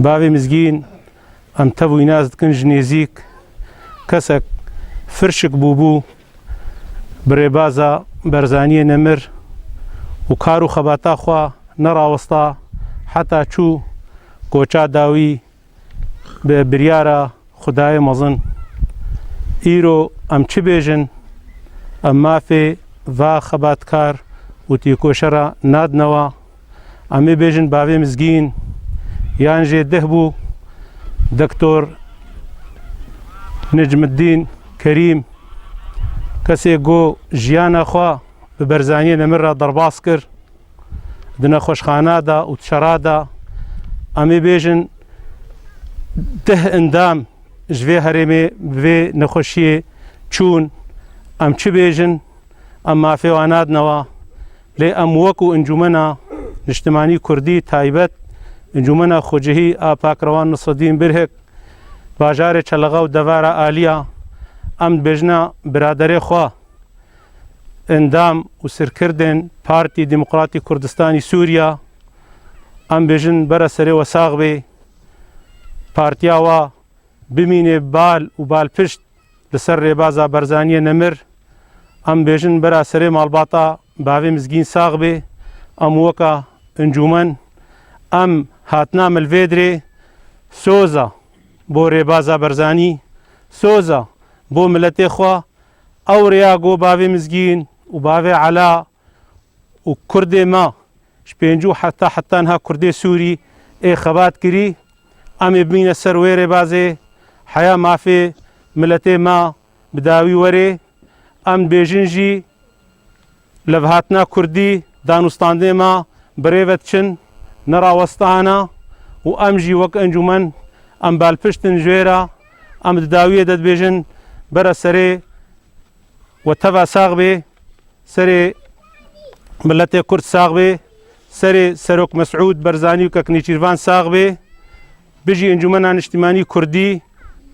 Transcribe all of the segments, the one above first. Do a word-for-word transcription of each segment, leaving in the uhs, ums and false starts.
Bavê Mizgîn, em tev wî nas dikin ji nêzîk, kesek firşik bûbû bi rêbaza Barzaniyê Nemir û kar û xebata xwe nerawesta heta çû koça dawî bi biryara Xwedayê mezin. Îro em çi bêjin? Em mafê va xebatkar û têkoşera nadnewa. Em ê bêjin bavê Mizgîn, yan jê deh bû, Doktor Necmiddîn Kerîm, kesê ku jiyana xwe bi Barzaniyê Nemir re derbas kir, di nexweşxana de û di şera de, em ê bêjin deh endam ji vê herêmê bi vê nexweşiyê çûn. Em çi bêjin? Em mafê wan nadnewa. Lê em wekû Encûmena Niştimanî Kurdî taybet, Encûmena Xwecihî a Pakrewan Nisreddîn Birhik, bajarê Çelexa û Devara Aliya, em dibêjina biraderê xwe, endam û sirkirdên Partî Demokratî Kurdistanî Sûriya, em bêjin bere serê we sax bê, partiya we bimîne bal û balpişt li ser rêbaza Barzaniyê Nemir. Em bêjin bera serê malbata bavê Mizgîn sax bê. Em weka encûmen, em hatina me li vê dirê soza bo rêbaza Barzanî, soza bo miletê xwe. Ew rêya ku bavê Mizgîn û bavê Ela û Kurdê me ji pêncî û heta heta niha Kurdê Sûrî ê xebat kirî, em ê bimîne ser wê rêbazê, heya mafê miletê me bi dawî were. Em dibêjin jî levhatina Kurdî, danûstandinê me bi rê ve diçin, nerawestahana û em jî wek encûmen em balpişt in ji wê re, em di dawiyê de dibêjin bere serê we teva sax bê, serê miletê Kurd sax bê, serê Serok Mesûd Barzanî û Kek Nêçîrvan sax bê. Bijî Encûmena Niştimanî Kurdî,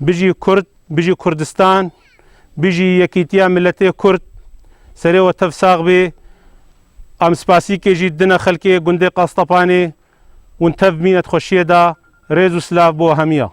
bijî Kurd, bijî Kurdistan, bijî yekîtiya miletê Kurd. Serê we tev sax bê. Em spasîkê jî dine xelkê gundê Qastepanê. Hûn tev bimîne di xweşiyê de. Rêz û silav bo hemiya.